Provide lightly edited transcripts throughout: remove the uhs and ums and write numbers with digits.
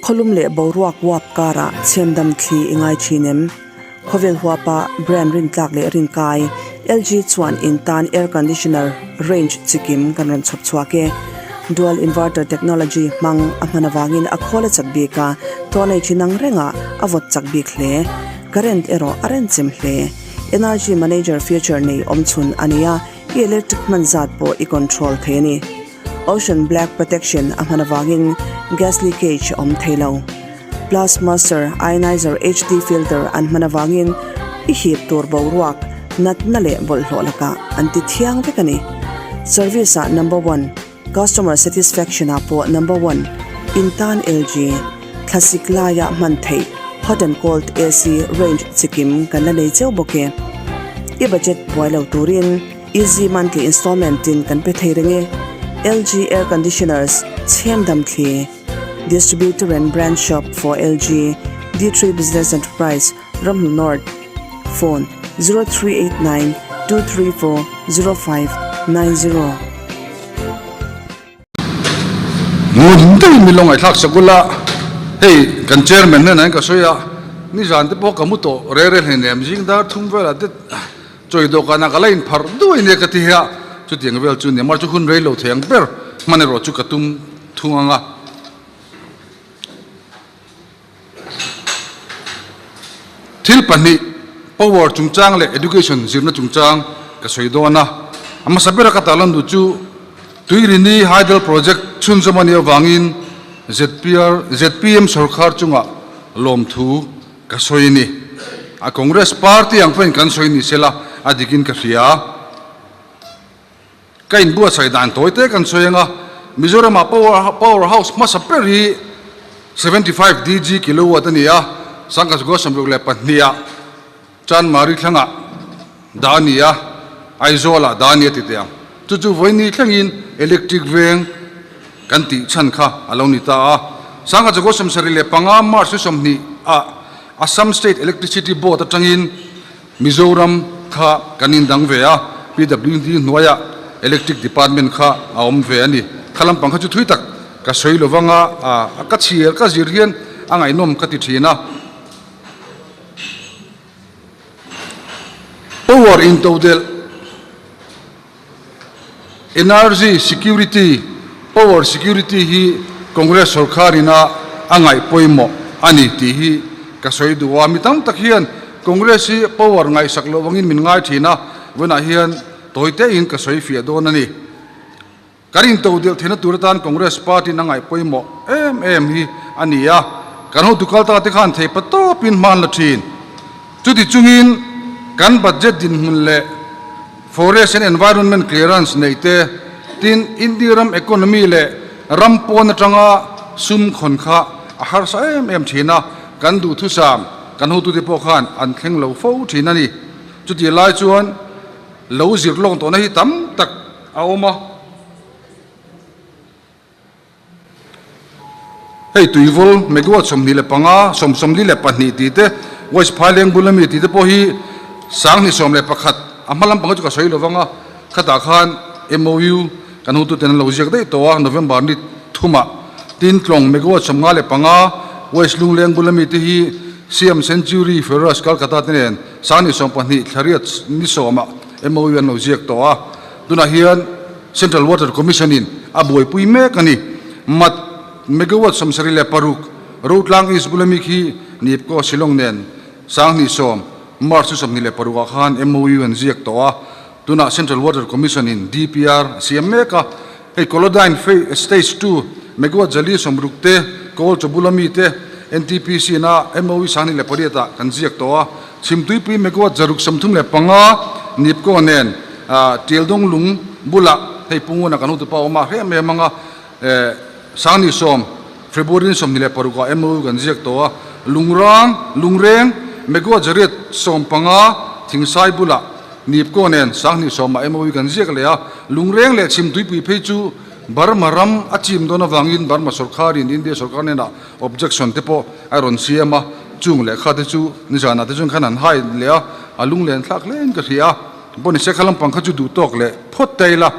Khawlum leh boruak uap karah chhemdam thli i ngai thin em? Khawvel huapa brand rintlak leh rinkai, LG chuan in tan air conditioner range chikim kan rawn chhawp chhuak e. Dual inverter technology hmang a hman avangin a khawl a chak bik a, tawhnei thin ang rengah a vawt chak bik hle. Current erawh a renchem hle. Energy manager feature nei awmchhun a ni a, i electric hman zat pawh i control thei a ni. Ocean Black Protection a hman avangin gas leakage a awm thei lo. Plus Master Ionizer HD filter an hman avangin i hip tur boruak, natna leh bawlhhlawh lakah an ti thiang vek a ni. Service ah number one, customer satisfaction ah pawh number one, in tan LG, thlasik laia hman theih hot and cold AC range chikim kan la nei cheu bawk e. I budget buai lo turin. Easy monthly installment in kan pe thei reng e. LG Air Conditioners, Chhemdam Thli, Distributor and Branch Shop for LG, D3 Business Enterprise, Ramhnu North, Phone, 0389 234 0590. Ngun deuhin min lo ngaihthlak sak ula, hei kan chairman hnenah hian ka sawi a, nizan te pawh ka mu tawh rel rel hleinem zing dar thum velah te chawi dawhkanah ka la inpharh duai nia ka ti a, chutiang vel chu nia mar chu hun rei lo thei ang ber hman erawh chu ka tum thung ang a. Thil pahnih, power chungchang leh education zirna chungchang ka sawi dawn a. A hmasa bera ka tarlan duh chu Tuirini Hydel Project chhunzawm a nih avangin ZPR, zpm sorkar chungah lawmthu ka sawi a ni. A Congress party ang pawhin kan sawi ni sela a dikin ka hria. Ka inbuatsaih dan tawi te kan sawi anga Mizoramah power power house hmasa ber hi 75 DG kilowatt a ni a, Sangkasgua 72 ah Chanmari thlangah dah a ni a, Aizawlah dah a ni a ti teh ang. Chu chu vawiini thlengin electric veng kan tih chhan kha a lo ni ta a. Sangkasgua 75 March ni 20 ah Assam State Electricity Board atangin Mizoram kha kan indang ve a, PWD hnuaiah Electric Department kha a awm ve a ni. Kha lampang kha chu thui tak ka sawi lo vang a, a ka chhiar ka zir hian a ngaihnawm ka ti thin a. Power intodelh, Energy Security, Power Security hi Congress sorkharin a a ngaih pawimawh a ni tih hi ka sawi duh a. Mi tam tak hian Congress hi power ngaihsak loh angin min ngai thin a, vawiinah hian tawi tein ka sawi fiah dawn a ni. Kan intodelh theihna tur atan Congress party-in a ngaih pawimawh em em hi a ni a, kan hotu kalta te khan theipa tawpin hma an la thin. Chuti chungin kan budget dinhmun leh Forest and Environment Clearance neih te, tin India ram economy leh ram pawn atanga sum khawn kha a harsa em em thin a, kan duhthusam kan hotute pawh khan an thleng lo fo thin a ni. Chutih lai chuan lo zir lawng tawhna hi tam tak a awm a. Hei tuivul megawatt 25, 72 tih te, West Phaileng bul ami tih te pawh hi 2011 a hma lampang hi chu ka sawi lo vang a, khatah khan MOU kan hotuten an lo ziak daih tawh a, November ni thumah tin tlawng megawatt 55 West Lungleng bul ami te hi Siam Century Ferrous Calcutta te nen 2020 thlariat ni sawmah MOU an lo ziak tawh a. Tunah hian Central Water Commission in a buaipui mek a ni. Mat megawatt 76 Rotlang East bula mi khi Nipko Shillong nen 2010 March 26 ah khan MOU an ziak tawh a. Tunah Central Water Commission in DPR a siam mek a. Hei Kolodyne Stage 2 megawatt 160 te Kawlchaw bula mi te NTPC in a MOU 2008 ah kan ziak tawh a. Chhimtuipui megawatt 635 Nipko nen Tialdawng lung bulah hei Punguna kan hotupa awm a hrem em ang a, 2010 February 26 ah MOU kan ziak tawh a, Lungrang, Lungreng megawatt 115 Thingsai bulah Nipko nen 2010 ah MOU kan ziak leh a, Lungreng leh Chhimtuipui phei chu Burma ram a chim dawn avangin Burma sorkharin India sorkar hnenah objection te pawh a rawn siam a, chung lehkha te chu nizanah te chuan khan an hai leh a, a lunglen thlak hlein ka hria a, Bonise kha lampang kha chu duh tawk leh phawt ta ila.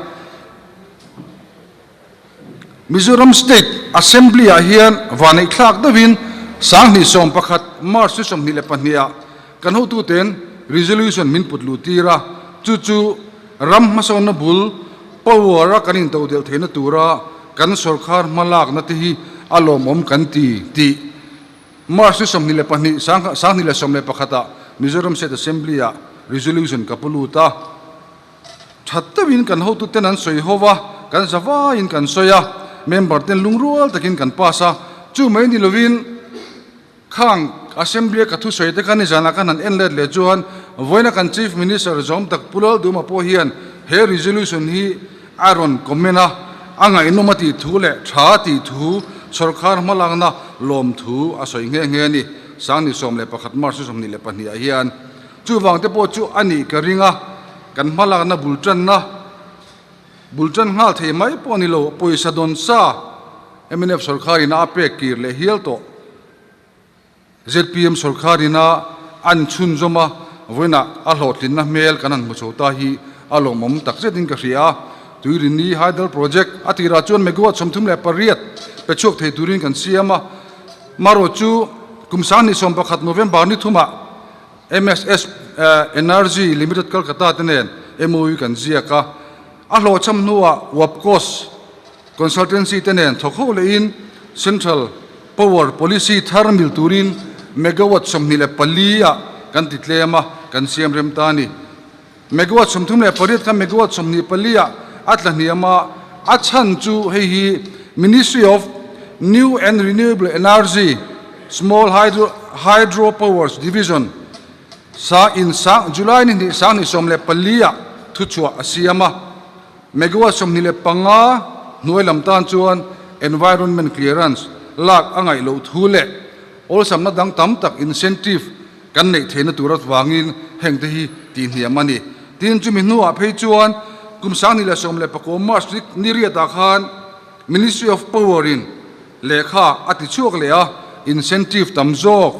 Mizoram State Assembly ah hian vaneihthlak deuhin 2011 March ni 22 ah kan hotuten resolution min put luh tir a, chu chu ram hmasawnna bul power a kan intodelh theihna tura kan sorkar hmalakna te hi a lawmawm kan ti tih March ni 22 2011 ah Mizoram State Assembly ah resolution ka pu lut a. Tha deuhin kan hotuten an sawi ho va, kan za vaiin kan sawi a, member ten lungrual takin kan pass a, chu mai ni lovin khang Assembly a ka thusawi te kha nizanah khan han en let leh chuan vawiina kan Chief Minister zawm tak Pu Lalduma pawh hian he resolution hi a rawn comment a, a ngaihnawm a tih thu leh tha a tih thu sawrkar hmalakna lawmthu a sawi nghe nghe a ni. 2011 March ni 22 ah hian Chuvang te pawh chu a nih ka ring a, kan hmalakna bul tanna, bul tan nghal thei mai pawh a ni lo, pawisa dawn sa mnf sawrkharin a pek kir leh hial tawh. Zpm sawrkharin a an chhunzawm a, vawiinah a hlawhtlinna hmel kan han hmu chho ta hi a lawmawm tak zetin ka hria a. Tuirini Hydel Project a tirah chuan megawatt 38 pe chhuak thei turin kan siam a, marawh chu kum 2011 November ni thumah MSS Energy Limited Kolkata te nen MOU kan ziak a, a hlawhchham hnuah WAPCOS Consultancy te nen thawk ho lehin Central Power Policy thar mil turin megawatt 24 ah kan ti tlem a, kan siam rem ta a ni. Megawatt 38 kha megawatt 24 ah a tla hniam a, a chhan chu hei hi Ministry of New and Renewable Energy Small Hydro Hydro Powers Division sa in sang July ni hnih 2014 ah thuchhuah a siam a, megawatt 25 hnuai lam tan chuan environment clearance lak a ngaih loh thu leh awlsamna dang tam tak incentive kan neih theihna tur avangin heng te hi tihhniam a ni. Tin, chumi hnuah phei chuan kum 2019 March ni riatah khan Ministry of Power in lehkha a ti chhuak leh a, incentive tam zawk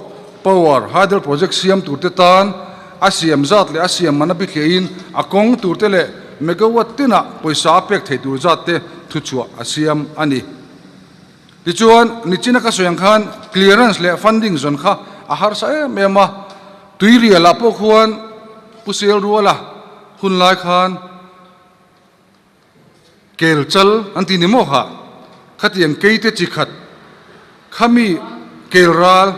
power hydel project siam tur te tan a siam zat leh a siam man a bithliahin a kawng tur te leh megawatt tinah pawisa a pek thei tur zat te thuchhuah a siam a ni. Tichuan, nichina ka sawi ang khan clearance leh funding zawn kha a harsa em em a, tuirialah pawh khuan Pu Sel Ruala hun lai khan kel chal an ti ni maw kha, khatiang keite chi khat khami kel ral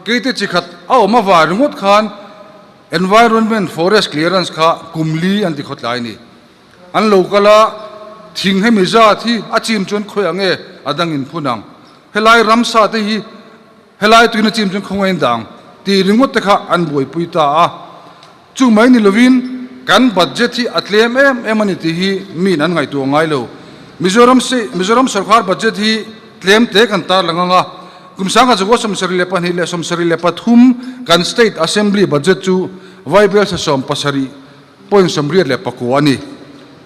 keite chi khat a awm avang ringawt khan environment forest clearance kha kum li an ti khawtlai a ni. An lo kal a, thing hemi zat hi a chim chuan khawi ang e, a dangin phun ang. Helai ramsa te hi helai tuin a chim chuan khawngain dang tih ringawt te kha an buaipui ta a. Chu mai ni lovin kan budget hi a tlem em em a ni tih hi miin an ngaihtuah ngai lo. Mizoram Mizoram sorkar budget hi tlem te kan tarlang ang a, kum 1972 leh 73 kan State Assembly budget chu Vaibel 70 point 89 a ni.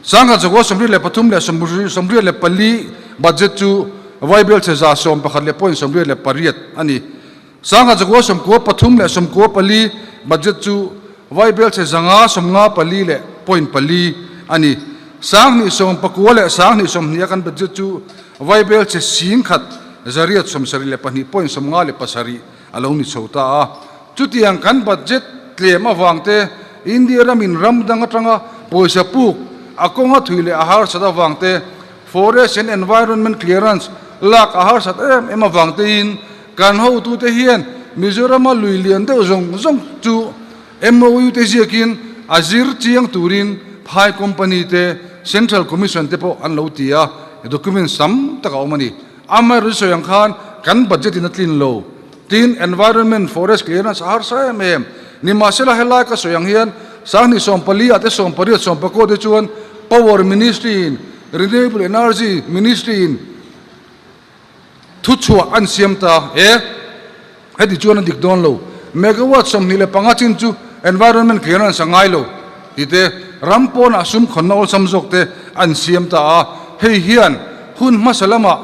1973 leh 84 budget chu Vaibelchhe 111 leh point 88 a ni. 1993 leh 94 budget chu Vaibelchhe 594 leh point 4 a ni. 2019 leh 2020 a kan budget chu Vaibelchhe 1,872 point 57 a lo ni chho ta a. Chutiang kan budget tlem avang te, India ramin ram dang atanga pawisa puk a kawnga thui leh a harsat avang te, Forest and Environment Clearance lak a harsat em em avang tein kan hotute hian Mizorama lui lian deuh zawng zawng chu MOU te ziakin a zir chiang turin phai company te, Central Commission te pawh an lo ti a, documents tam tak a awm a ni. Amaherawhchu sawi ang khan kan budget in a tlin lo. Tin, environment, forest clearance a harsa em em. Nimahsela helai ka sawi ang hian 2014 ah te 18 19 te chuan Power Ministry in Renewable Energy Ministry in thuchhuah an siam ta e. Heti chuan a dik dawn lo. Megawatt 25 chin chu environment clearance a ngai lo tih te, ram pawnah sum khawnna awlsam zawk te an siam ta a. Hei hian hun hmasa lamah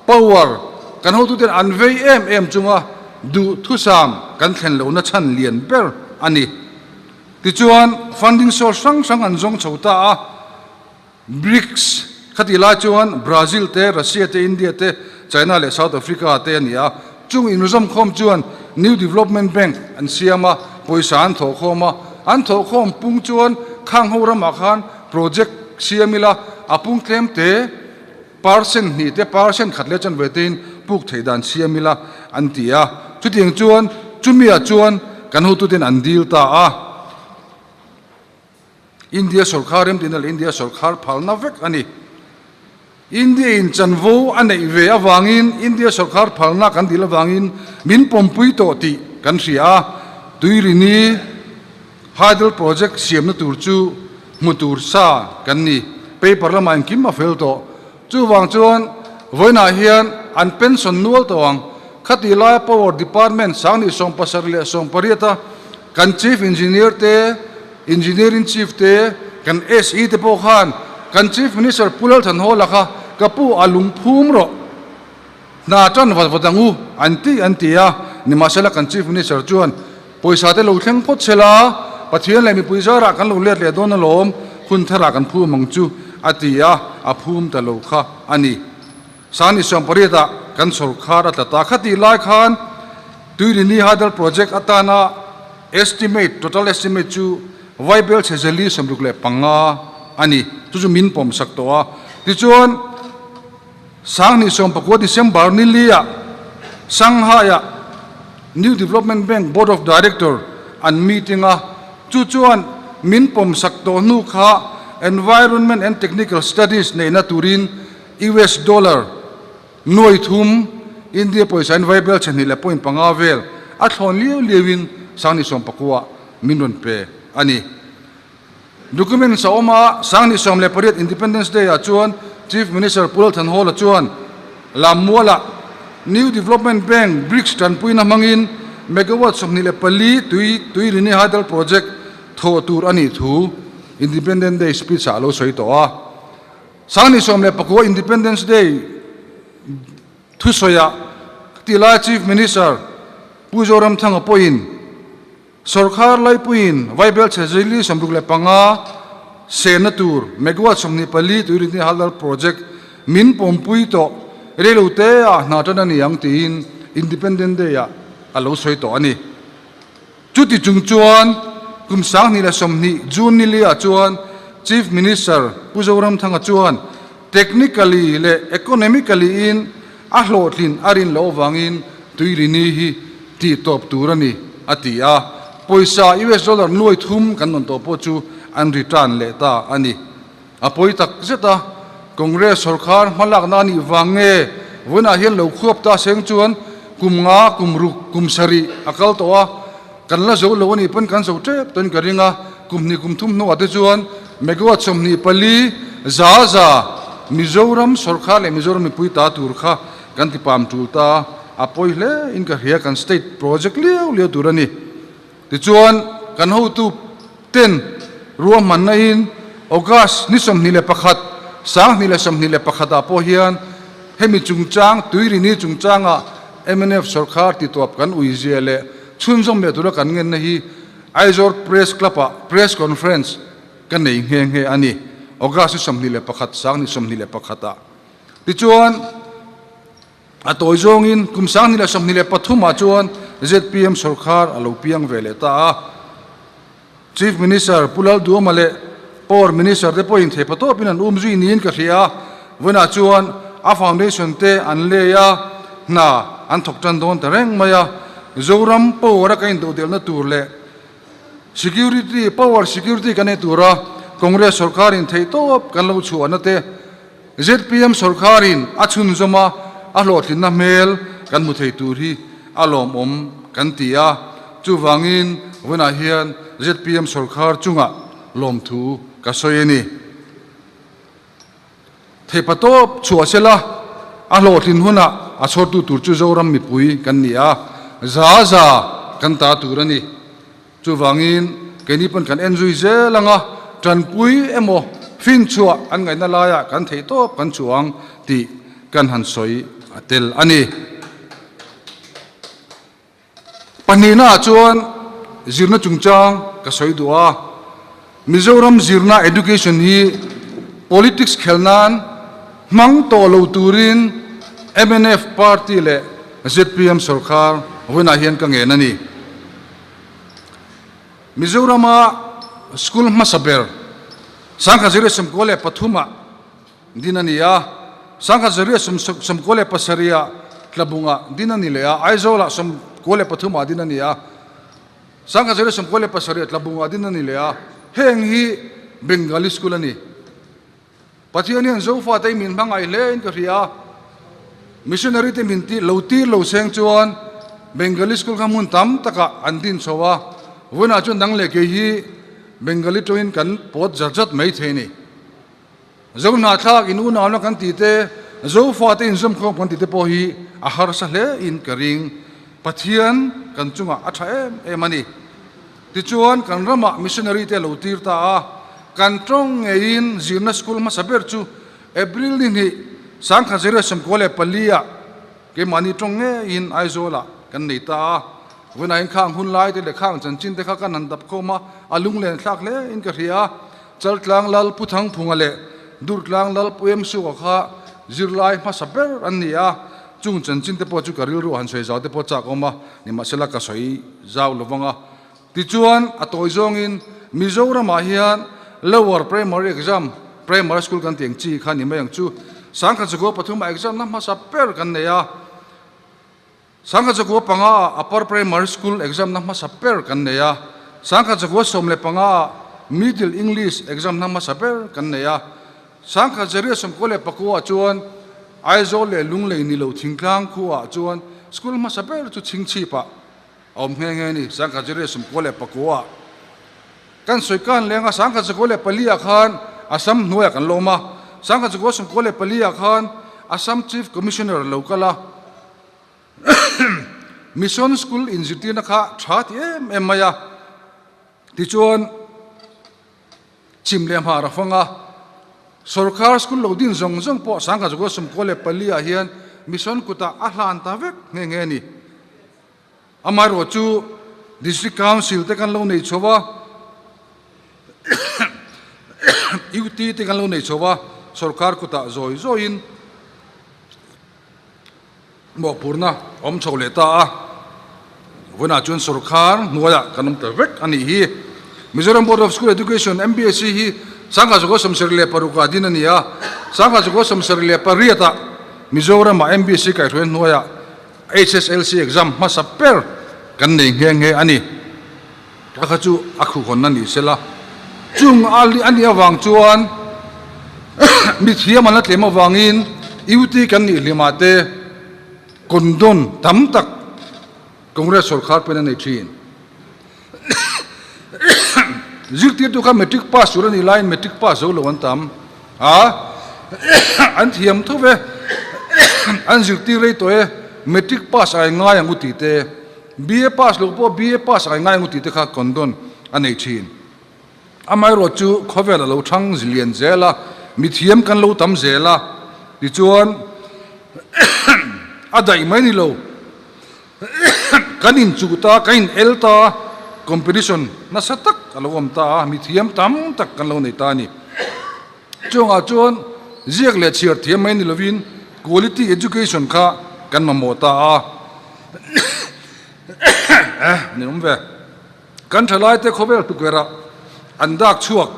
power kan hotuten an vei em em chunga duh thusam kan thlen lohna chhan lian ber a ni. Tichuan funding source hrang hrang an zawng chho ta a. BRICS. Khatih lai chuan Brazil te, Russia te, India te, China leh South Africa te a ni a. Chung inzawmkhawm chuan New Development Bank an siam a, pawisa an thawhkhawm a. An thawhkhawm pung chuan khang ho ramah khan project siam ila a pung tlem te, percent hnih te, percent khat leh chanve tein puk theih dan siam ila an ti a. Chutiang chuan chumiah chuan kan hotuten an dil ta a. India sorkar remtihna leh India sorkar phalna vek a ni. India in chanvo a neih ve avangin India sorkar phalna kan dil avangin min pawmpui tawh tih kan hria a, Tuirini Hydel Project siamna tur chu hmu tur sa kan ni. Paper lamah engkim a fel tawh. Chuvang chuan vawiinah hian an pension nual tawh ang. Khatih laia Power Department sanghnih 77 leh 18 a kan Chief Engineer te, Engineer in Chief te, kan SE te pawh khan kan Chief Minister Pu Lalthanhawla kha ka pu a lungphum rawh, hna tan vat vat ang u an ti an ti a. Nimahsela kan Chief Minister chuan pawisa te lo thleng phawt se la, Pathian leh mipui zarah kan lo let leh dawn alawm, hun tharah kan phum ang chu a ti a, a phum ta lo kha a ni. Sani 18 ah kan sawrkhar a tla ta. Khatih lai khan Tuirini Hydel Project atana estimate, total estimate chu Vaibel chhe zeli 65 a ni. Chu chu min pawm sak tawh a. Tichuan, 2019 December ni li ah Shanghai ah New Development Bank Board of Director an meeting a. Chu chuan min pawm sak tawh hnu kha Environment and Technical Studies neihna turin US dollar nuai thum, India pawisa in vaibel chhe hnih leh point panga vel a thlawn liau liau in 2019 ah min rawn pe a ni. Documents a awm a, 2018 Independence Day ah chuan Chief Minister Pu Lalthanhawla chuan Lammuala New Development Bank BRICS tanpuina hmangin megawatt 24 tui Tuirini Hydel Project thawh tur a nih thu Independence Day speech ah a lo sawi tawh a. 2019 Independence Day thusawiah tilai Chief Minister Pu Zoramthanga pawhin sorkar laipuiin Vaibel chhe zili 65 senna tur megawatt 24 Tuirini Hydel Project min pawmpui tawh reilo te ah hna tan a ni ang tiin Independence Day ah a lo sawi tawh a ni. Chuti chung chuan kum 2020 June ni li ah chuan Chief Minister Pu Zoramthanga chuan technically leh economically in a hlawhtlin a rin loh avangin Tuirini hi tih tawp tur a ni a ti a, pawisa US dollar nuai thum kan rawn tawh pawh chu an return leh ta a ni. A pawi tak zet a, Congress sorkar hmalakna a nih vang nge vawiinah hian lo khuap ta seng chuan kum nga, kum ruk, kum sarih a kal tawh a, kan la zo lo a nih pawn kan zo tep tawhin ka ring a, kum hnih kum thum hnuah te chuan megawatt 24 za za Mizoram sorkar leh Mizoram mipui ta tur kha kan ti pam tul ta a, a pawi hle in ka hria kan state project liau liau tur a ni. Tichuan kan hotu ten ruahmanna in August ni 21, 2021 ah pawh hian hemi chungchang Tuirini chungchanga mnf sorkar tituap kan uizia leh chhunzawm leh tura kan ngenna hi Aizawl Press Club ah Press Conference ka nei nghe nghe a ni, August ni 21, 2021 ah. Tichuan. A tawi zawngin kum 2023 ah chuan zpm sorkar a lo piang ve leh ta a. Chief Minister Pu Lalduama leh Power Minister te pawhin theipa tawpin an um zui niin ka hria a. Vawiinah chuan a foundation te an lei a, hna an thawk tan dawn ta reng mai a. Zoram power a ka indodelna tur leh security, power security kan nei tura Congress sorkarin theihtawp kan lo chhuahna te, Zpm sorkarin a chhunzawm a, a hlawhtlinna hmel kan hmu thei tur hi a lawmawm kan ti a, chuvangin vawiinah hian zpm sorkar chungah lawmthu ka sawi a ni. Theipa tawp chhuah sela a hlawhtlin hunah a chhawrtu tur chu Zoram mipui kan ni a, za za kan ta tur a ni. Chuvangin keini pawn kan en zui zel ang a, tanpui emaw finchhuah an ngaihna laiah kan theih tawp kan chuang tih kan han sawi a tel a ni. Pahnihnaah chuan zirna chungchang ka sawi duh a, Mizoram zirna education hi politics khel nan hmang tawh lo turin mnf party leh zpm sorkar vawiinah hian ka ngen a ni. Mizorama school hmasa ber 1993 ah din a ni a, 1997 ah Tlabungah din a ni leh a, Aizawlah 93 ah din a ni a, 1997 Tlabungah din a ni leh a, heng hi Bengali school a ni. Pathian hian Zofate hi min hmangaih hle in ka hria a, missionary te min tih lo tir lo seng chuan Bengali school kha hmun tam takah an din chho a, vawiinah chuan dang leh kei hi Bengali tawngin kan pawt zat zat mai thei a ni. Zo hnahthlak in unauna kan tih te, Zofate inzawmkhawm kan tih te pawh hi a harsa hle in ka ring. Pathian kan chungah a tha em em a ni. Tichuan kan ramah missionary te a lo tir ta a, kan tawng ngeiin zirna school hmasa ber chu April ni hnih 1994 ah keimahni tawng ngeiin Aizawlah kan nei ta a. Vawiinah hian khang hun lai te leh khang chanchin te kha kan han dap khawm a, a lunglen thlak hle in ka hria a. Chaltlang Lal Pu Thangphunga leh Durtlang Lal Pu Emsuka kha zirlai hmasa ber an ni a, chung chanchin te pawh chu ka rilru han sawi zau te pawh chak awm a, nimahsela ka sawi zau lo vang a. Tichuan a tawi zawngin Mizoramah hian Lower Primary Exam, Primary School kan tih ang chi kha ni mai ang chu, 1993 ah exam na hmasa ber kan nei a, 1995 ah Upper Primary School exam na hmasa ber kan nei a, 1995 ah Middle English exam na hmasa ber kan nei a, 1999 ah chuan Aizawl leh Lunglei ni lo thingtlang khuaah chuan school hmasa ber chu Chhingchhipah a awm nghe nghe a ni. 1994 ah kan sawi kan leng a, 1994 ah khan Assam hnuaiah kan lawm a, 1994 ah khan Assam Chief Commissioner a lo kal a, Mission School inzirtirna kha tha ti em em mai a, tichuan Chim leh hmar a fang a, Sorkar school lo din zawng zawng pawh 1994 ah hian Mission kutah a hlan ta vek nghe nghe a ni. Amaherawh chu District Council te kan lo nei chho a, UT te kan lo nei chho a, sorkar kutah zawi zawiin mawhphurhna awm chho leh ta a, vawiinah chuan sorkar hnuaiah kan awm ta vek a nih hi. Mizoram Board of School Education, MBSE, hi 1976 ah din a ni a, 1978 ah Mizoramah MBSE kaihhruaina hnuaiah HSLC exam hmasa ber kan nei nghe nghe a ni. A kha chu a khuhawnna ni sela, chung a a nih avang chuan mithiam an la tlem avangin UT kan nih hlimah te condon tam tak Congress sawrkhar pawhin a nei thin. Zirtirtu kha matric pass tur a nih laiin matric pass zo lo an tam a, an thiam tho ve, an zirtir rei tawh e, matric pass ai ngai ang u tih te, BA pass loh pawh BA pass ai ngai ang u tih te kha condon a nei thin. Amaherawh chu khawvel a lo thang lian zel a, mithiam kan lo tam zel a, tichuan a daih mai ni lo. Kan inchuh ta, kan in el ta, competition nasa tak a lo awm ta a, mithiam tam tak kan lo nei ta a ni. Chungah chuan ziak leh chhiar thiam mai ni lovin quality education kha kan mamawh ta a. Ni awm ve. Kan thalaite khawvel tukverh an dak chhuak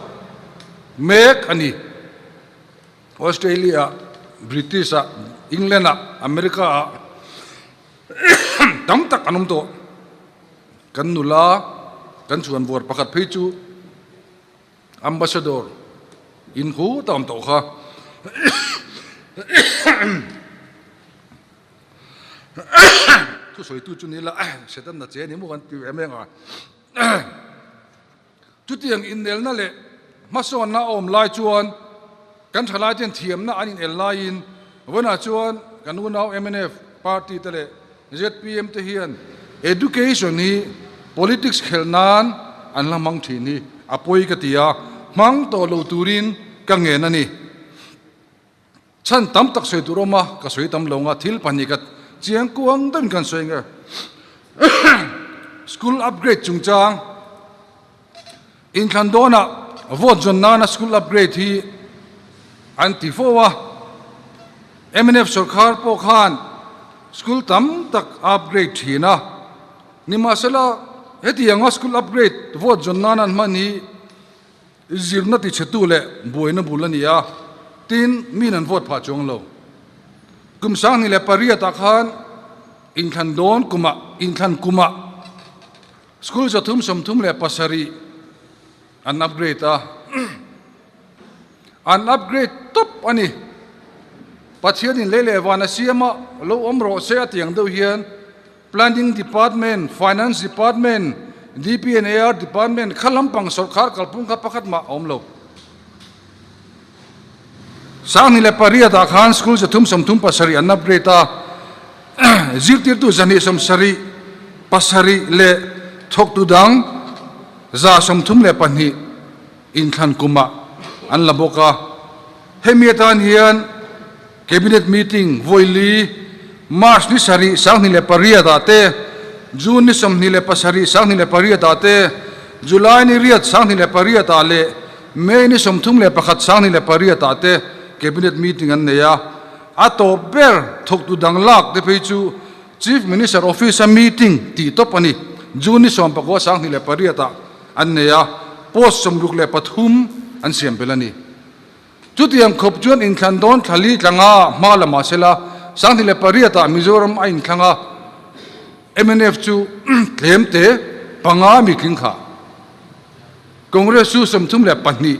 mek a ni. Australia-ah, British-ah, England-ah, America-ah tam tak an awm tawh. Kan nula, kan chhuanvuar pakhat phei chu Ambassador in hu ta awm tawh kha. Thusawitu chu ni la, Satan na che a ni maw kan ti ve mai ang a. Chutiang inelna leh hmasawnna a awm lai chuan kan thalaite'n thiamna an inel laiin vawiinah chuan kan unau mnf party te leh zpm te hian education hi politics khelh nan an la hmang thin hi a pawi ka ti a, hmang tawh lo turin ka ngen a ni. Chhan tam tak sawi tur awm a, ka sawi tam lo nga thil pahnih ka chiang kuang deuhin kan sawi nge. School upgrade chungchang inthlan dawnah vote zawn nana school upgrade hi an ti fo a. Mnf sawrkhar pawh khan school tam tak a upgrade thin a, nimahsela hetianga school upgrade vote zawn nan an hman hi zirna tichhetu leh buaina bul a ni a, tin min an vote phah chuang lo. Kum 2008 ah khan inthlan dawn kumah inthlan kumah school 337 an upgrade a. An upgrade tawp a ni. Pathianin lei leh van a siam a, lo awm rawh se a tiang deuh hian Planning Department, Finance Department, DP and AR Department kha lampang sawrkhar kalphung kha pakhat mah a awm lo. 2008 ah khan school 337 an upgrade a, zirtirtu 277 leh thawktu dang 132 inthlan kumah an la bawk a. Hemi atan hian Cabinet meeting vawi li, March ni sarih 2008 ah te, June ni 27 2008 ah te, July ni riat 2008 ah leh May ni 31 2008 ah te Cabinet meeting an nei a. A tawp ber thawktu dang lak te phei chu Chief Minister Office a meeting tih tawp a ni. June ni 19 2008 ah an nei a, post 63 an siam belh a ni. Chutiang khawp chuan inthlan dawn thla li tlanga hma la mah sela, 2008 ah Mizoram a inthlang a, mnf chu tlem te panga mi tling kha, Congress chu 32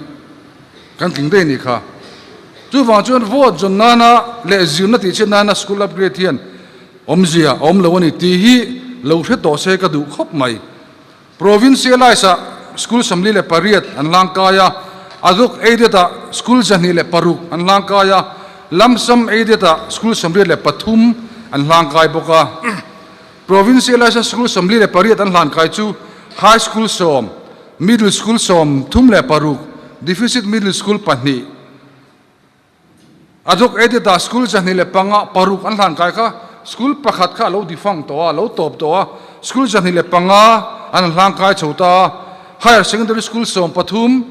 kan tling daih a nih kha. Chuvang chuan vote zawn nana leh zirna tihchhiat nana school upgrade hian awmzia a awm lo a ni tih hi lo hre tawh se ka duh khawp mai. Provincialize ah school 48 an hlangkai a, Adhoc aided ah school 206 an hlangkai a, Lump sum aided ah school 83 an hlangkai bawk a. Provincialize a school 48 an hlankai chu High School sawm, Middle School 36, Deficit Middle School pahnih, Adhoc aided ah school 25 paruk an hlankai kha school pakhat kha a lo defunct tawh a, a lo tawp tawh a, school 25 an hlangkai chho ta a, Higher Secondary School 13,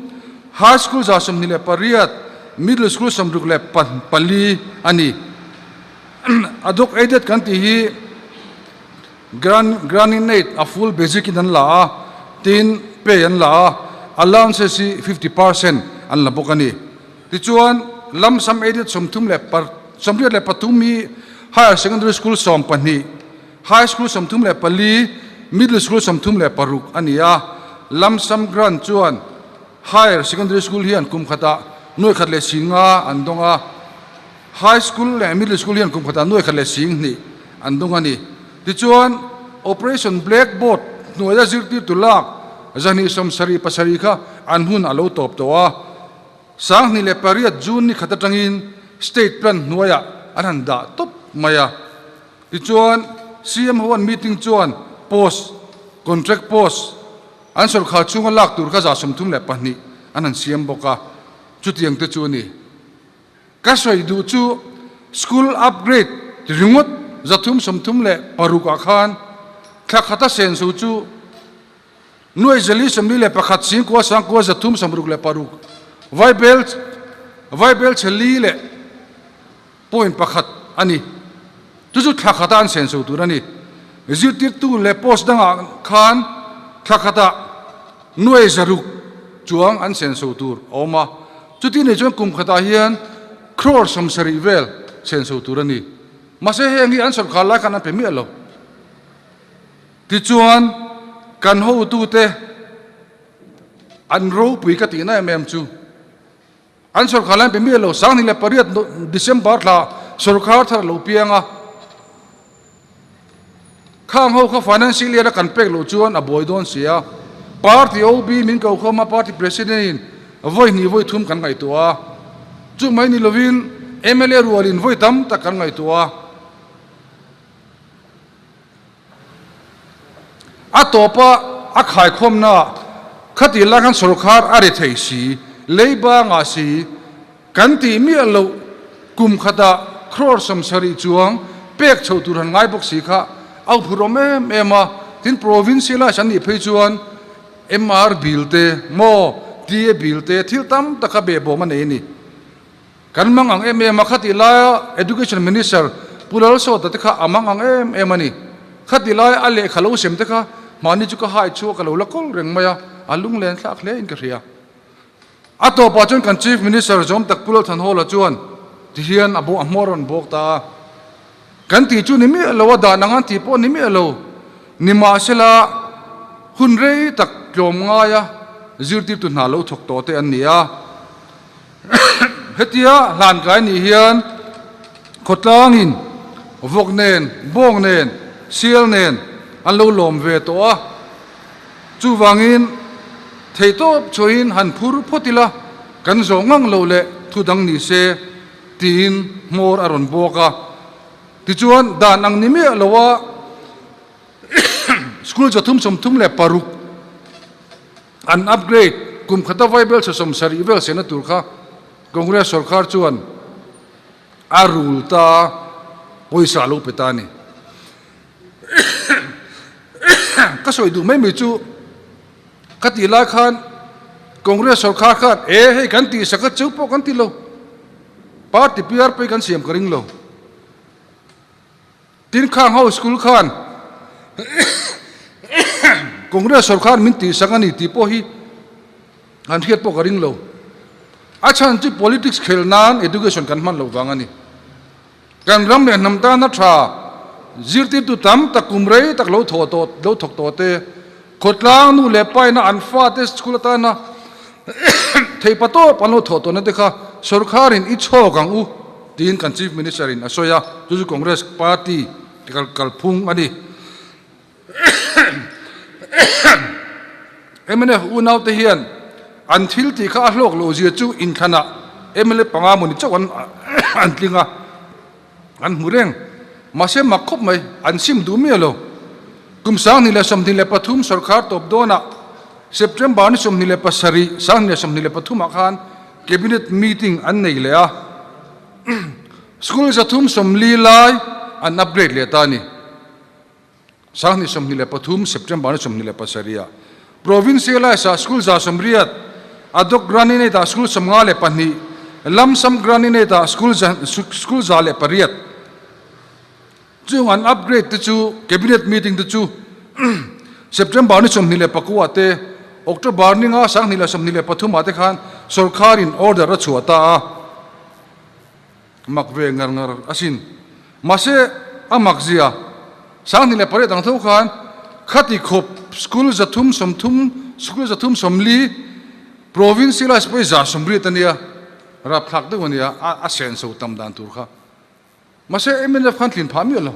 High School 128, Middle School 64 a ni. Adhoc aided kan tih hi Grant Grant-in-aid a full basic in an la a, tin pay an la a, allowances hi 50% an la bawk a ni. Tichuan, lump sum aided sawmthum leh par sawmriat leh pathum hi Higher Secondary School 12, High School 34, Middle School 36 a ni a. Lump sum grant chuan Higher Secondary School hian kum khatah nuai khat leh sing nga an dawng a, High School leh Middle School hian kum khatah nuai khat leh sing hnih an dawng a ni. Tichuan, Operation Blackboard hnuaia zirtirtu lak 277 kha an hun a lo tawp tawh a. 2008 June ni khat atangin State Plan hnuaiah an han dah tawp mai a. Tichuan, CM ho an meeting chuan post, contract post, an sawrkhar chhunga lak tur kha 32 an han siam bawk a. Chutiang te chu a ni. Ka sawi duh chu school upgrade ringawt 336 ah khan thla khata senso chu nuai zali 41 singkua sangkua 366 vaibel vaibel chhe li leh point pakhat a ni. Chu chu thla khata an senso tur a ni. Zirtirtu leh post dangah khan thla khatah nuai zaruk chuang an senso tur a awm a. Chuti nei chuan kum khatah hian crore 70 vel senso tur a ni. Mahse heng hi an sawrkhar lai khan an pe miah lo. Tichuan kan hotute an ropui ka tihna em em chu an sawrkhar lai an pe miah lo. 2008 December thla sawrkhar thar a lo piang a, Khang ho kha financial year a kan pek loh chuan a buai dawn si a. Party OB min ko khawm a, party president in vawi hnih vawi thum kan ngaihtuah a. Chu mai ni lovin mla rual in vawi tam tak kan ngaihtuah a. A tawpa a khaikhawmna khatih lai khan sorkar a ri thei si, leiba ngah si, Kan tih miah loh kum khatah crore 70 chuang pek chhoh tur han ngai bawk si kha a uphur awm em em a, tin provincialize an nih phei chuan MR bill te, maw TA bill te thil tam tak kha behbawm a nei a ni. Kan mang ang em em a, khatih laia Education Minister Pu Lalsawta te kha a mang ang em em a ni. Khatih laia a lehkha lo sem te kha mahni chu ka hai chu a ka lo la kawl reng mai a, a lunglen thlak hle in ka hria. A tawpah chuan kan Chief Minister zawm tak Pu Lalthanhawla chuan tihian a a hmawr rawn bawk ta a. Kan tih chu ni miah lo a, dan ang an tih pawh ni miah lo. Nimahsela, hun rei tak tlawm ngaia zirtirtu hna lo thawk tawh te an ni a. Hetia hlankai nih hian khawtlangin vawk nen, bawng nen, sial nen an lo lawm ve tawh a. Chuvangin theihtawp chhuahin han phur phawt ila, kan zawh ngang lo leh thu dang ni se tiin hmawr a rawn bawk a. Tichuan dan ang ni miah loa school 336 an upgrade kum khata vaibel chhe 70 vel sehna tur kha Congress sorkar chuan a rul ta pawisa a lo pe ta a ni. Ka sawi duh mai mai chu ka tih lai khan Congress sorkar khan e hei kan tih sak a cheu pawh kan ti lo, party PR pawh hi kan siam ka ring lo. Tin khang ho school khan Congress sorkar min tih sak a ni tih pawh hi an hriat pawh ka ring lo. A chhan chu politics khel nan education kan hman loh vang a ni. Kan ram leh hnam tana tha zirtirtu tam tak kum rei tak lo thawh tawh lo thawk tawh te, khawtlang nu leh pa ina an fate school atana theihpa tawp an lo thawh tawhna te kha sorkarin i chhawk ang u tiin kan Chief Minister in a sawi a, chu chu Congress party kalphung a ni. Mnf unaute hian an thil tih kha a hlawk loh zia chu inthlanah mla panga mawni chauh an an tling a, an hmu reng. Mahse mak khawp mai, an sim duh miah lo. Kum 2023 sorkar tawp dawnah September ni 27, 2023 ah khan Cabinet meeting an nei leh a, School 340 lai an upgrade leh ta a ni. 2023 September ni 27 ah Provincialized ah School 180, Adhoc Grant-in-Aid ah School 52, Lump Sum Grant-in-Aid ah School School 108. Chung an upgrade te chu Cabinet meeting te chu September ni 29 ah te October ni nga 2023 ah te khan sorkar in order a chhuah ta a. Mak ve ngar ngar asin. Mahse, a mak zia, 2008 ang tho khan khati khawp school 330, school 340, provincialized pawh hi 180 a nia, rapthlak deuh a nia, a senso tam dan tur kha. Mahse, mnf khan tlin phah miah lo.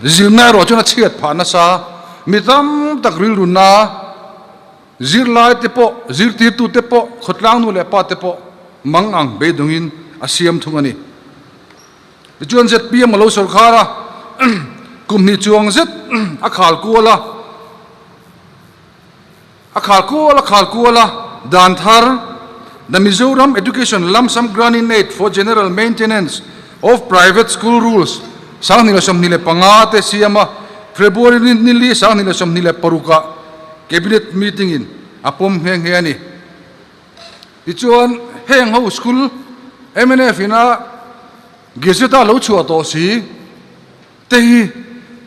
Zirna erawh chuan a chhiat phah nasa, mi tam tak rilru na, zirlai te pawh, zirtirtu te pawh, khawtlang nu leh pa te pawh mang ang beidawngin a siam thung a ni. Tichuan zpm a lo sawrkhar a, kum hnih chuang zet a khal kual a, A khal kual a khal kual a, dan thar, The Mizoram Education Lump Sum Grant-in-Aid for General Maintenance of Private School Rules, 2025 te siam a, February ni li 2026 ah Cabinet meeting in a pawm nghe nghe a ni. Tichuan, heng ho school mnf in a Gazette a lo chhuah tawh si, Te hi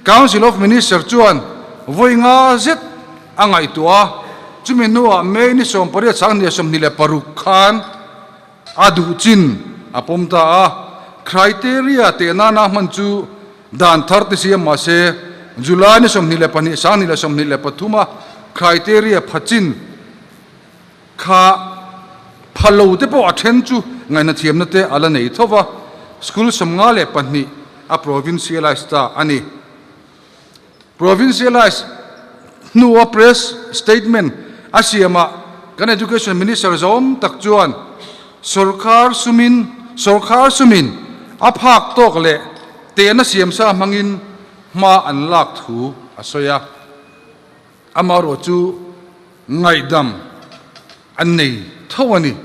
Council of Minister chuan vawi nga zet a ngaihtuah a, chumi hnuah May ni 18 2026 khan a duh chin a pawm ta a. Criteria teh nana hman chu dan thar ti siam mah se, July ni 22 2023 a criteria pha chin kha pha lo te pawh a then chu ngaihna thiamna te a la nei tho va, school 52 a provincialize ta a ni. Provincialize hnua press statement a siamah kan Education Minister zawm tak chuan sorkar sumin sorkar sumin a phak tawk leh tehna siamsa hmangin hma an lak thu a sawi a. Amaherawh chu ngaihdam an nei tho a ni.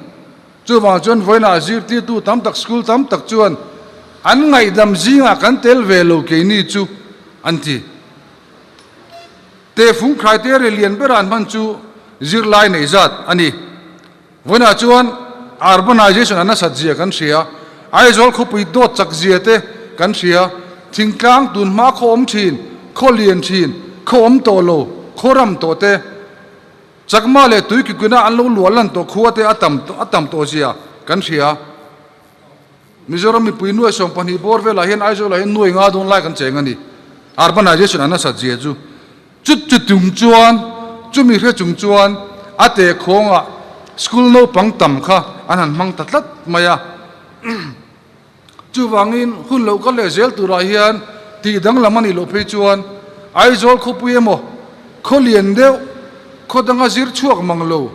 Chuvang chuan vawiinah zirtirtu tam tak, school tam tak chuan an ngaihdam zingah kan tel ve lo keini chu an ti. Tehfung criteria lian bera an hman chu zirlai neih zat a ni. Vawiinah chuan urbanization a nasat zia kan hria, Aizawl khawpui dawt chak zia te kan hria, thingtlang tun hma khaw awm thin, khaw lian thin, khaw awm tawh lo, khaw ram tawh te, Chakma leh Tuikikuna an lo luah lan tawh khua te a tam a tam tawh zia kan hria. Mizoram mipui nuai 12 bawr velah hian Aizawlah hian nuai nga dawn lai kan cheng a ni. Urbanization a nasat zia chu. Chut chu tum chuan, chumi hre chung chuan a te khawngah school naupang tam kha an han hmang ta tlat mai a. Chuvangin hun lo kal leh zel turah hian tih danglam a nih loh phei chuan Aizawl khawpui emaw, khaw lian deuh, khaw danga zir chhuak mang lo,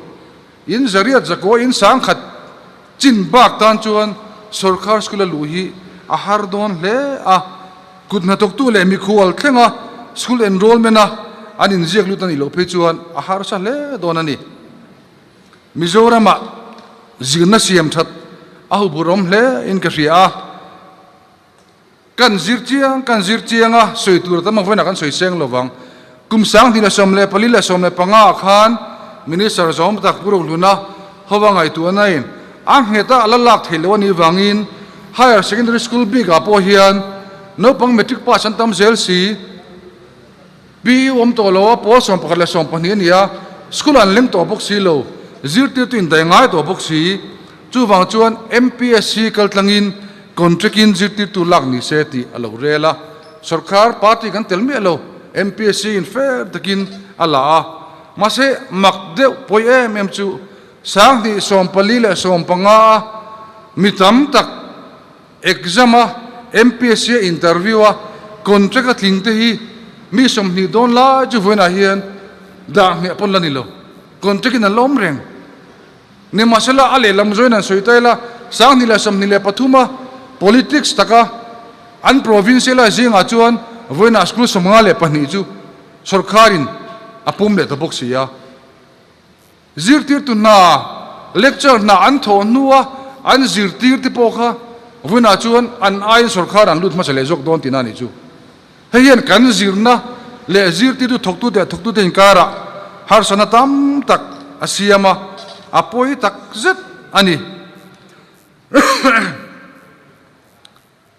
in zariat zakaw in sangkhat chin bak tan chuan sorkar school a luh hi a har dawn hle a. Kut hnathawktu leh mikhual thlenga school enrollment a an inziak lut a nih loh phei chuan a harsa hle dawn a ni. Mizoramah zirna siam that a hubur awm hle in ka hria a, kan zir chiang kan zir chiang a, sawi tur tam ang vawiinah kan sawi seng lo vang. Kum 2014 leh 15 ah khan Minister zawm tak Pu Rohluna hova ngaihtuahna in a nghet a la lak theih loh a nih vangin Higher Secondary School bik ah pawh hian naupang matric pass an tam zel si. PU awm tawh lo a, pawl 11 leh 12 a ni a, school an leng tawh bawk si lo, zirtirtu indaih ngai tawh bawk si. Chuvang chuan MPSC kaltlangin contract-in zirtirtu lak ni se tih a lo rel a, sorkar party kan tel miah lo, MPSC in fair takin a la a. Mahse, mak deuh pawi em em chu 2014 leh 15 a mi tam tak, Exam a, MPSC a interview a, contract a tling te hi mi 20 dawn lai chu vawiinah hian dah hmiah pawn la ni lo. Contract in an la awm reng. Nimahsela a lehlam zawin an sawi ta ila, 2023 a politics taka an provincial a zingah chuan vawiinah school 52 chu sorkarin a pum leh ta bawk si a. Zirtirtu hna, lecture hna an thawh hnua an zirtir te pawh kha vawiinah chuan an aiin sorkar an lut hmasa leh zawk dawn tihna a nih chu. Hei hian kan zirna leh zirtirtu thawktute leh thawktute inkarah harsatna tam tak a siam a, a pawi tak zet a ni.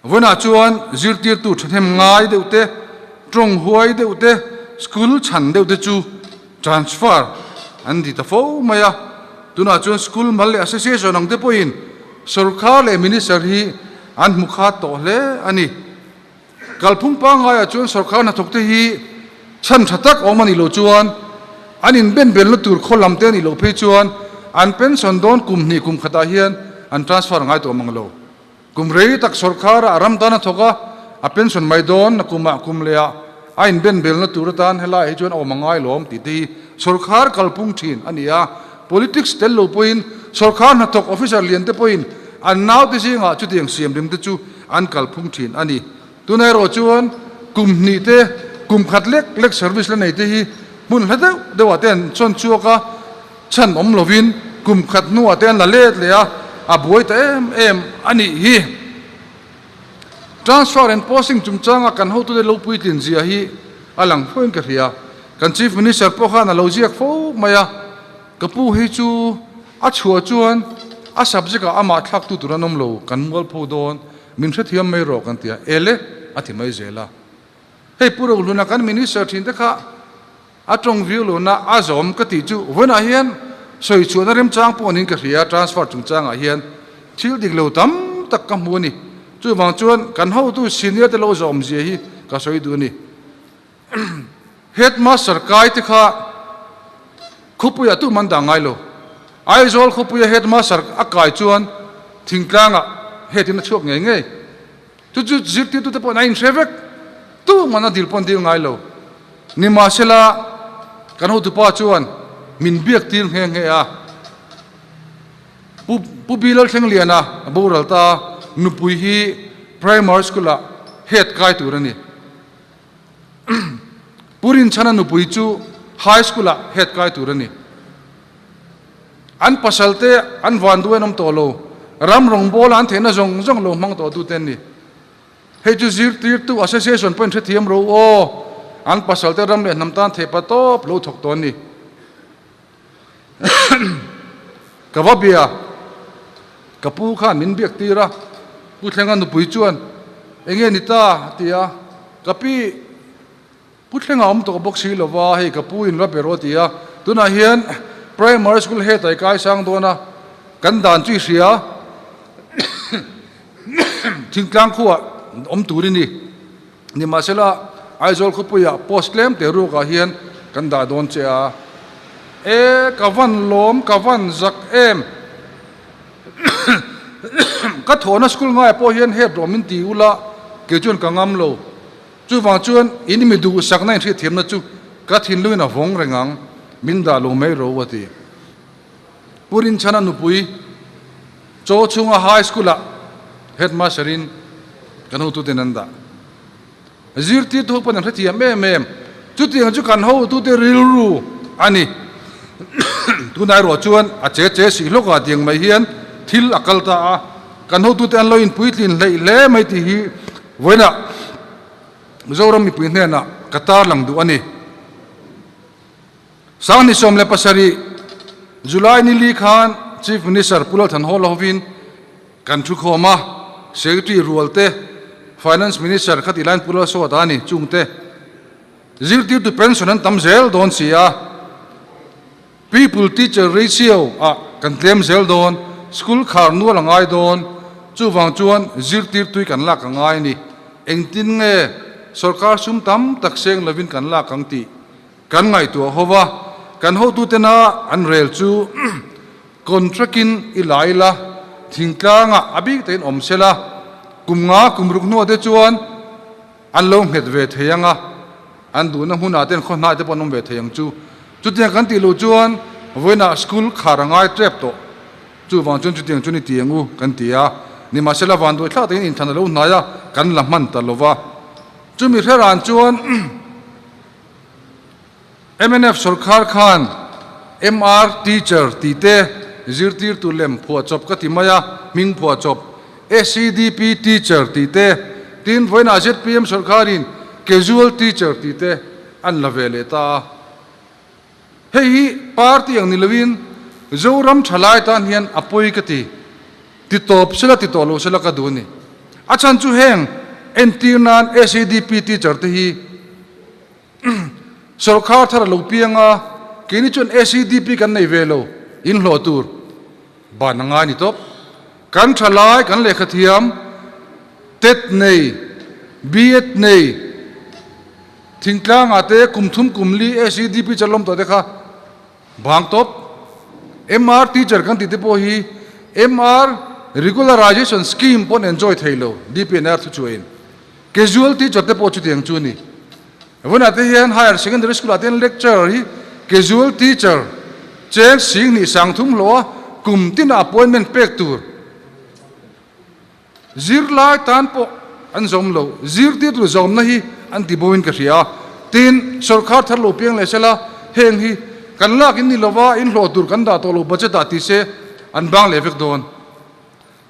Vawiinah chuan zirtirtu thahnem ngai deuh te, tawng huai deuh te, school chhan deuh te chu transfer an ti ta fo mai a. Tunah chuan school mal leh association ang te pawhin sorkar leh minister hi an hmu khat tawh hle a ni. Kalphung pangaiah chuan sorkar hnathawk te hi chhan tha tak awm a nih loh chuan an inbenbelna tur khaw lam te a nih loh phei chuan an pension dawn kum hnih kum khatah hian an transfer ngai tawh mang lo. Kum rei tak sorkara a ram tan a thawk a, a pension mai dawn na kumah kum lehah a inbenbelna tur atan helaiah hi chuan a awm a ngai lawm tih te hi sorkar kalpung thin a ni a. Politics tel lo pawhin sorkar hnathawk officer lian te pawhin an naute zingah chutiang siamrim te chu an kalphung thin a ni. Tunah erawh chuan kum hnih te, kum khat lek lek service la nei te hi hmun hla deuh deuhah te an chawn chhuak a, Chhan awm lovin kum khat hnuah te an la let leh a, a buai ta em em a nih hi. Transfer and posting chungchanga kan hotute lo puitlin zia hi a lang fo in ka hria. Kan Chief Minister pawh khan a lo ziak fo mai a, ka pu hi chu a chhuah chuan a subject ah amah thlaktu tur an awm lo, kan mualpho dawn, min hrethiam mai rawh kan ti a, ele a ti mai zel a. Hei Pu Rohluna kan Minister thin te kha A tawng viau lohna a zawm ka tih chu vawiinah hian sawi chhuahna remchang pawh niin ka hria, transfer chungchangah hian thil dik lo tam tak ka hmu a ni. Chuvang chuan kan hotu senior te lo zawm zia hi ka sawi duh a ni. Headmaster kai te kha khawpuiah tum an dah ngai lo. Aizawl khawpuia headmaster a kai chuan thingtlangah head in a chhuak ngei ngei. Chu chu zirtirtute pawhin a inhre vek, tuman a dil pawh an dil ngai lo. Nimahsela, kan hotupa chuan min biak tir nghe nghe a, Pu Pu Bilal Thlengliana a boral ta a, nupui hi Primary School-ah head kai tur a ni. Pu Rinchhana nupui chu High School-ah head kai tur a ni. An pasal te an van duh en awm tawh lo, ram rawngbawla an theihna zawng zawng lo hmang tawh tute an ni. Hei chu zirtirtu association pawhin hrethiam ro aw, an pasal te ram leh hnam tan theih pa tawp lo thawk tawh an ni. Ka va bia. Ka pu khan min biak tir a, Pu Thlenga nupui chuan, Enge ni ta? a ti a. Ka pi, Pu Thlenga awm tawh bawk si lova, hei ka pu in va be rawh a ti a. Tunah hian Primary School head ah i kai sang dawn a, kan dan chu i hria, thingtlang khuah awm tur i ni. Nimahsela, Aizawl khawpuiah post tlem te ruakah hian kan dah dawn che a. E, ka van lawm, ka van zak em! Ka thawhna school ngaiah pawh hian head rawh min ti ula, kei chuan ka ngam lo. Chuvang chuan in mi duhsakna in hriatthiamna chu ka thinlungin a vawng reng ang, min dah lo mai ro a ti. Pu Rinchhana nupui Chaw chhunga High School-ah Headmaster-in kan hotuten an dah. Zirtirtu ho pawn an hrethiam em em. Chutiang chu kan hotute rilru a ni. Tunah erawh chuan a che che sih hlawkah tiang mai hian thil a kal ta a, kan hotute an lo inpuitlin hleih hle mai tih hi vawiinah Mizoram mipui hnenah ka tarlang duh a ni. 2017 July ni li khan Chief Minister Pu Lalthanhawla hovin kan thukhawm a, Secretary Rualte, Finance Minister kha tih laiin Pu Lalsawta a ni, chungte zirtirtu pension an tam zel dawn si a, People Teacher Ratio ah kan tlem zel dawn, school khar nual a ngai dawn, chuvang chuan zirtirtui kan lak a ngai a ni, engtin nge sorkar sum tam tak seng lovin kan lak ang tih Kan ngaihtuah ho va, kan hotutena an rel chu contract-in i la ila, thingtlangah a bik takin awm se la, kum nga kum ruk hnuah te chuan an lo nghet ve thei ang a, an duhna hmunah ten khaw hnai te pawh an awm ve thei ang chu. Chutiang kan tih loh chuan vawiinah school khar a ngai tep tawh. Chuvang chuan chutiang chuan i ti ang u kan ti a, nimahsela vanduai thlak takin inthlan a lo hnai a, kan la hman ta lo va. Chumi hreran chuan. Mnf sorkar khan MR teacher tih te zirtirtu lem phuahchawp ka ti mai a, hming phuahchawp, SEDP teacher tih te, tin vawiinah zpm sorkarin casual teacher tih te an la ve leh ta a. Hei hi party ang ni loin Zoram thalai tan hian a pawi ka ti. Ti tawp sela ti tawh lo sela ka duh a ni. A chhan chu heng entir nan SEDP teacher te hi Sorkar thar a lo piang a, keini chuan SEDP kan nei ve lo, inhlawh tur ban a ngai ni tawp. Kan thalai, kan lehkha thiam, tet nei, B.Ed nei, thingtlangah te kum thum kum li SEDP char lawm tawh te kha bang tawp. MR teacher kan tih te pawh hi MR regularization scheme pawn enjoy thei lo, DPNR thu chuain. Casual teacher te pawh chutiang chu a ni. Vawiinah te hian Higher Secondary School ah te hian lecturer hi casual teacher cheng 20 30 hlawh a kum tinah appointment pek tur zirlai tan pawh an zawm lo. Zirtirtu zawmna hi an ti bo in ka hria. Tin, sorkar thar lo piang leh sela heng hi kan lak in ni lova inhlawh tur kan dah tawh lo budget ah ti se an bang leh vek dawn.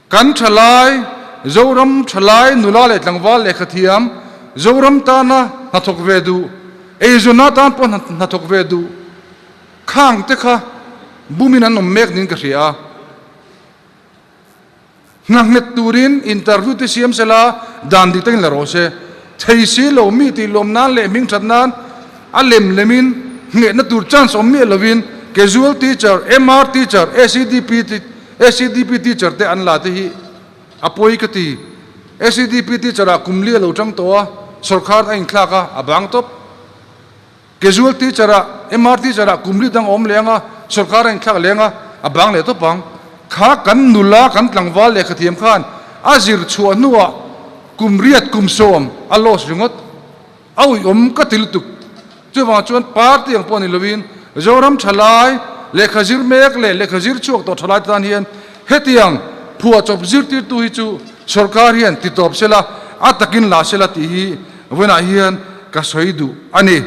Kan thalai, Zoram thalai nula leh tlangval lehkha thiam, Zoram tana hnathawk ve duh, eizawnna tan pawh hnathawk ve duh khang te kha bumin an awm mek niin ka hria a. Hna nghet turin interview te siam sela dan dik takin la rawh se. Thei si lo mi tih lawm nan leh hming that nan a lem lemin nghehna tur chance awm miah lovin casual teacher, MR teacher, SEDP SEDP teacher te an la te hi a pawi ka ti. SEDP teacher ah kum li a lo tang tawh a, sorkar a inthlak a, a bang tawp. Casual teacher ah, MR teacher ah kum li dang a awm leh ang a, sorkar a inthlak leh ang a, a bang leh tawp ang. Kha kan nula, kan tlangval lehkhathiam khan a zir chhuah hnuah kum riat kum 10 a loss ringawt. A uiawm ka ti lutuk. Chuvang chuan party ang pawh ni loin Zoram thalai, lehkha zir mek leh lehkha zir chhuak tawh thalai te tan hian hetiang phuahchawp zirtirtu hi chu sorkar hian ti tawp sela, a takin la sela tih hi vawiinah hian ka sawi duh a ni.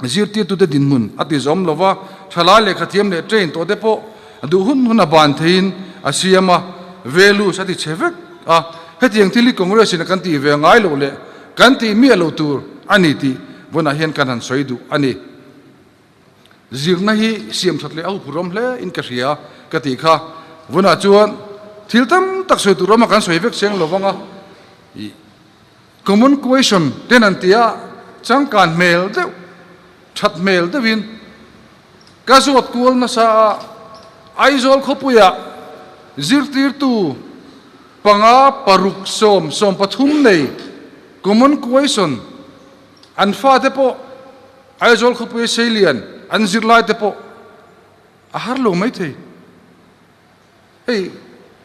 Zirtirtute dinhmun a ti zawm lova, thalai lehkha thiam leh train tawh te pawh duh hun hun a ban theiin a siam a, values a ti chhe vek a. Hetiang thil hi Congress in a kan tih ve ngai loh leh Kan tih miah lo tur a ni tih vawnah hian kan han sawi duh a ni. Zirna hi siam that leh a huphurhawm hle in ka hria. ka tih kha. Vunah chuan thil tam tak sawi tur awm a kan sawi vek chiang lo vang a, ih common question ten an ti a, changkan hmel deuh, that hmel deuhin ka zawt kual nasa a, Aizawl khawpuiah zirtirtu panga paruk sawm 13 nei common question an fate pawh Aizawl khawpuia seilian an zirlaite pawh a har lo maithei. Hei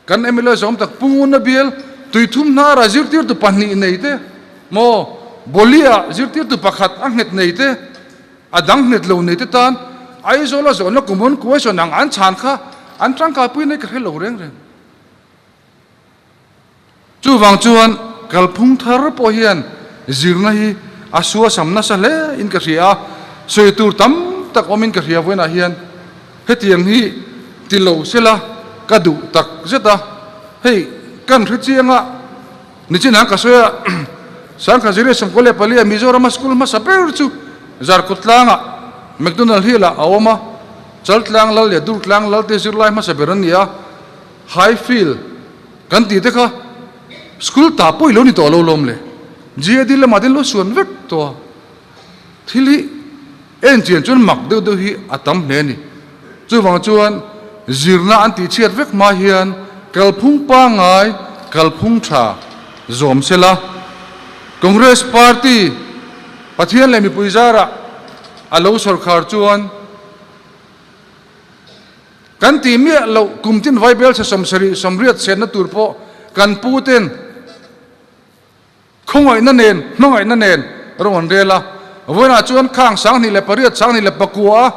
kan mla zawm tak Punguna bial tuithum hnara zirtirtu pahnih nei te maw Bolia zirtirtu pakhat a nghet nei te a dang nghet lo nei te tan Aizawla zawhna common question ang an chhan kha an tangkaipui nei ka hre lo reng reng. Chuvang chuan kalphung thar pawh hian zirna hi a suasam nasa hle in ka hria a, sawi tur tam tak awmin ka hria vawiinah hian hetiang hi ti lo sela ka duh tak zet a, hei kan hre chiang a, nichinah ka sawi a, Sangkha Zirlai Sawmkua leh Palia Mizorama school hmasa ber chu Zarkawt tlangah McDonald Hill-ah a awm a, Chaltlang Lal leh Durtlang Lal te zirlai hmasa ber an ni a. Highfield kan tih te kha school ta pawh i lo ni tawh lo lawm le. GAD lamah te an lo suan vek tawh a. Thil hi en chian chuan mak deuh deuh hi a tam hle a ni. Chuvang chuan zirna an tih chhiat vek hma hian kalphung pangngai, kalphung tha zawm se la. Congress party Pathian leh mipui zarah a lo sawrkhar chuan, Kan tih miah loh kum tin Vaibel chhe 70 80 chhenna tur pawh kan pu ten khawngaihna nen hmangaihna nen rawng an rel a. Vawiinah chuan khang 28 24 a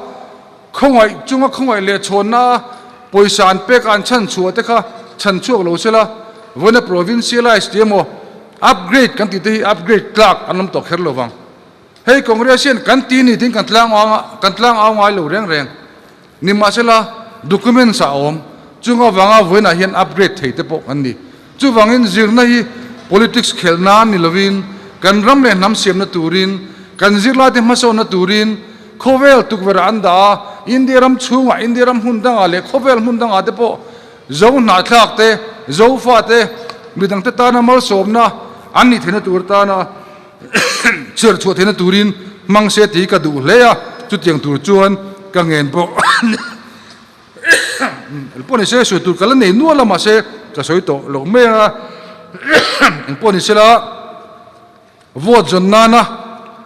khawngaih chunga khawngaih leh chhawnna a pawisa an pek a an chhan chhuah te kha chhan chhuak lo sela vawiina provincialize tih emaw upgrade kan tih te hi upgrade tlak an awm tawh kher lo vang. Hei Congress hian kan ti ni tiin kan tlang kan tlang au ngai lo reng reng. Nimahsela documents ah a awm. Chung avanga vawiinah hian upgrade thei te pawh kan ni. Chuvangin zirna hi politics khelh nan ni lovin kan ram leh hnam siamna turin, kan zirlaite hmasawnna turin khawvel tukverh ah an dah a, India ram chhungah, India ram hmun dangah leh khawvel hmun dangah te pawh Zo hnahthlak te, Zofa te, midangte tana malsawmna an nih theihna tur tana Chhiar chhuah theihna turin hmang se tih ka duh hle a, chutiang tur chuan ka ngen bawk. Engpawh ni se sawi tur ka la nei nual a, mahse ka sawi tawh loh mai a. Engpawh ni sela vote zawn nana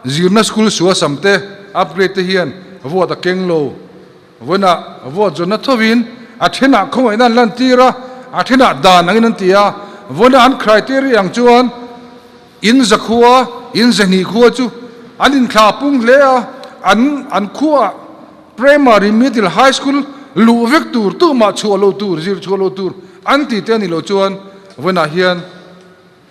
zirna school suasam te upgrade te hian vote a keng lo. Vawiinah vote zawnna thovin a thenah khawngaihna an lantir a, a thenah dan angin an ti a. Vawiinah an criteria ang chuan In zakhua, in zahnih khua chu an inthlah pung hle a, an an khuaah Primary, Middle, High School luh vek tur, tumah chhuah loh tur, zir chhuah loh tur an ti te a nih loh chuan vawiinah hian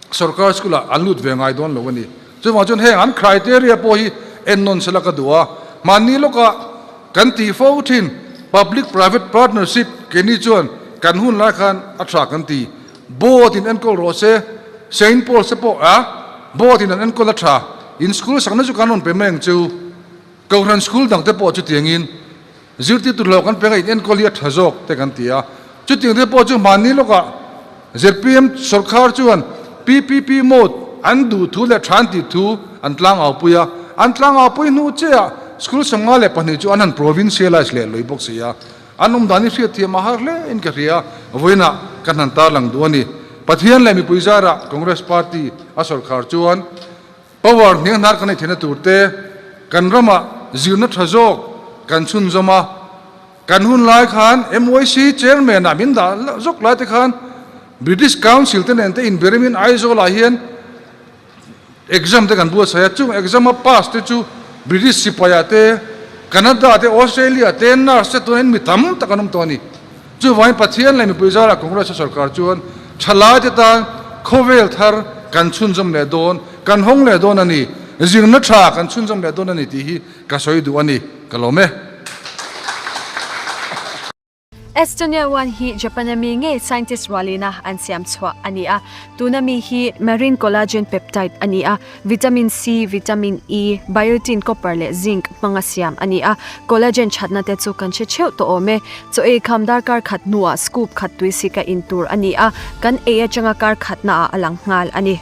sorkar school ah an lut ve ngai dawn lo a ni. Chuvang chuan heng an criteria pawh hi ennawn sela ka duh a, mahni lawkah kan tih fo thin Public Private Partnership keini chuan kan hun lai khan a tha kan ti. Board in enkawl rawh se, Saint Paul's te pawh a Board in an enkawl a tha, in school sakna chu kan rawn pe mai ang chu, Kohhran school dang te pawh chutiangin zirtirtu hlawh kan pe nga in enkawl hi a tha zawk te kan ti a, chutiang te pawh chu hmanni lawkah zpm sawrkhar chuan PPP mode an duh thu leh tha an tih thu an tlangaupui a, an tlangaupui hnu chiah school 52 chu an han provincialize leh lui bawk si a. An awm dan hi hriatthiam a har hle in ka hria, vawiinah ka hnan tar lang duh a ni. Pathian leh mipui zarah Congress Party a sawrkhar chuan power hnianghnar kan ei theihna tur te, kan ramah zirna tha zawk kan chhunzawm a, kan hun lai khan MYC Chairman ah min dah zawk lai te khan British Council te nen te inberimin Aizawl ah hian Exam te kan buatsaih a, chung exam a pass te chu British sipai ah te, Canada te, Australia te, nurse te tuanin mi tam tak an awm tawh a ni. Chuvangin Pathian leh mipui zarah Congress a sorkar chuan thalai te tan khawvel thar kan chhunzawm leh dawn, kan hawng leh dawn a ni, zirna tha kan chhunzawm leh dawn a ni tih hi ka sawi duh a ni. Ka lawm e. Estonia One hi Japan a mi ngei scientist rualina an siam chhuah a ni a. Tuna mi hi marine collagen peptide a ni a, vitamin C, vitamin E, biotin, copper leh zinc hmanga siam a ni a. Collagen thatna te chu kan hre theuh tawh awm e. Chaw ei kham darkar khat hnuah scoop khat tui sika in tur a ni a, kan ei atanga kar khatnaah a lang nghal a ni.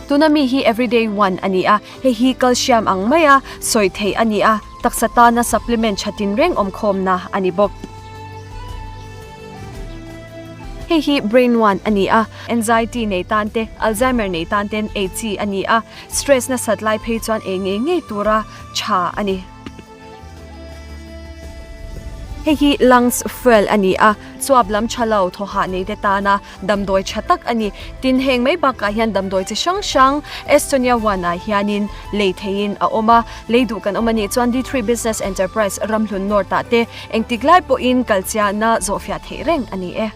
Tuna mi hi everyday one a ni a, hei hi calcium ang maia sawi theih a ni a, taksa tana supplement tha tinreng awmkhawmna a ni bawk. Hei hi brain one a ni a, anxiety nei tan te, Alzheimer nei tan ten ei chi a ni a, stress nasat lai phei chuan ei ngei ngei tura tha a ni. Hei hi lungs fuel a ni a, chuap lam tha lo thaw hah nei te tana damdawi tha tak a ni. Tin, heng mai bakah hian damdawi chi hrang hrang Estonia One ah hianin lei theihin a awm a, lei duh kan awm a nih chuan D three Business Enterprise Ramhlun North ah te engtik lai pawhin kalchiahna zawhfiah theih reng a ni e.